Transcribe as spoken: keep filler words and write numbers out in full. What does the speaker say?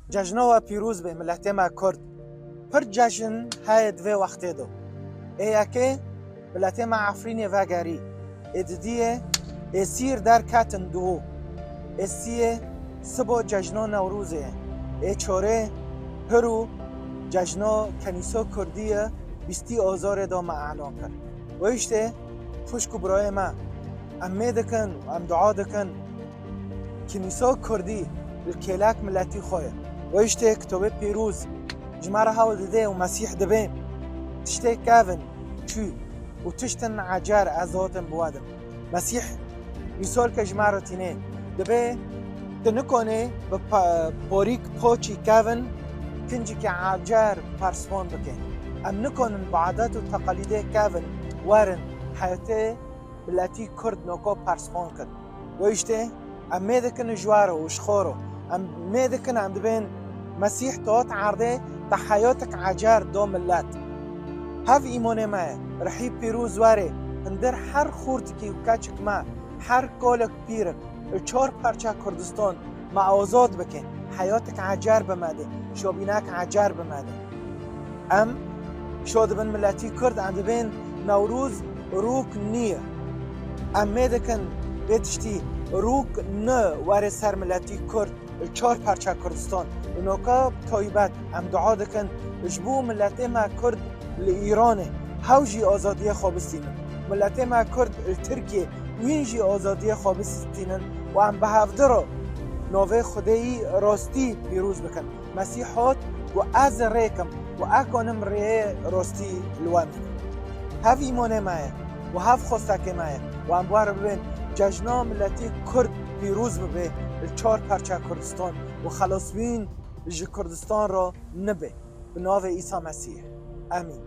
Cejna we pîroz be, miletê me Kurd. Pir cejn heye di vê wextê de. Ê yekê miletê me Efrînê vegerî. Ê didiyê ê sîr derketin diho. Ê siyê sibo cejna Newrozê ye. Ê çorê hiro cejna Kenîsa Kurdî ye, bîstî Azarê de me elan kir. Wê îştê xwişk û birayê me, em mê dikin û em dua dikin. Kinîsa Kurdî li kêlek miletî xwe ye. Wê îştê kitobê pîroz ji me re hewl dide û Mesîh dibê tiştê kevin çû û tiştin ecer ez hatim biwedin. Mesîh mîsalke ji me re tîne. Dibê tu nikonê bi pa-, porîk poçî kevin kincikê ecer persvan bike. Em nikonin bi adet û teqalîdê kevin werin heyetê miletî Kurd noko persvan kin. Wê îştê em mê dikin ji we re û ji xwe re. Em mê dikin, em dibên Mesîh tu hat erdê, te heyatek ecer do milet. Hev îmonê me ye, rihî pîroz werê, hundir her xortikî û keçik me, her kolek pîrik, li çar parça Kurdistan me azad bike, heyatek ecer bi me de, şobînek ecer bi me de. Em şo dibin miletî Kurd, em dibên Newroz rûk niye. Em mê dikin vê tiştî rûk ni were ser miletî Kurd li çar parça Kurdistan. Li noka bi taybet em dua dikin ji bo miletê me Kurd li Îranê hew jî azadiyê xwe bistînin. Miletê me Kurd li Tirkiyê wîn jî azadiyê xwe bistînin û em bi hevdi re navê Xwedêyî rastî pîroz bikin. Mesîh hat û ez rêk im û ez kanim rêyê rastî li we bînim. Hev îmonê me ye û hev xwestekê me ye û em bi we re bibên cejna miletî Kurd pîroz bibe li çar parça Kurdistan û xelasbûn ji Kurdistan re nibe. Bi navê Îsa Mesîh. Emîn.